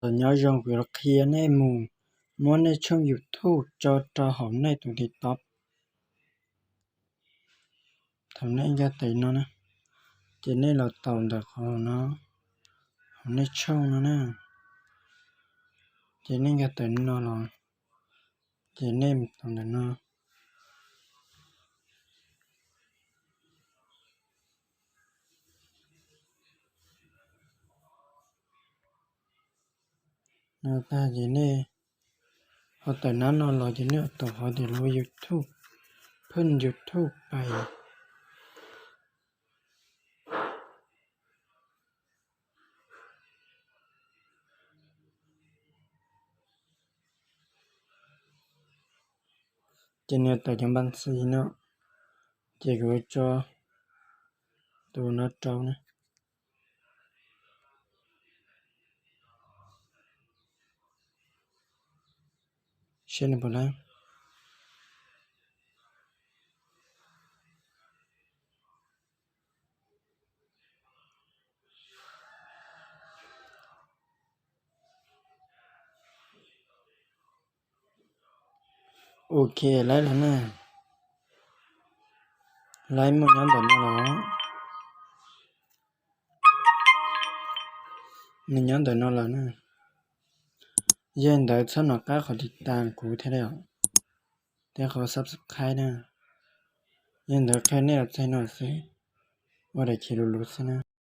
Nyob zoo, kuv yuav qhia nej mus muab nej tshooj YouTube tso rau hauv nej tus TikTok. Thaum nej nkag tawm no na, ces nej los tau ntawm qhov no, hauv nej tshooj no na, ces nej nkag tawm no los, ces nej mus tau ntawm no. No tag ces nej ho tawm nab no los ces nej tau hov tias lub YouTube, phwj YouTube pais. Ces nws tawm cov npas xis no, ces kuv tso tus no rau na. Seb nws puas laib. Ok, laib lawm na. Laib muaj nyob ntawm no los. Nws nyob ntawm no lawm na. Yog li ntawd txhob nco qab qhov tiv tas kuv thiab os, thiab qhov subscribe na. Yog li ntawd qhia nej los txog no xwb, ua daim khiv luv luv xwb na.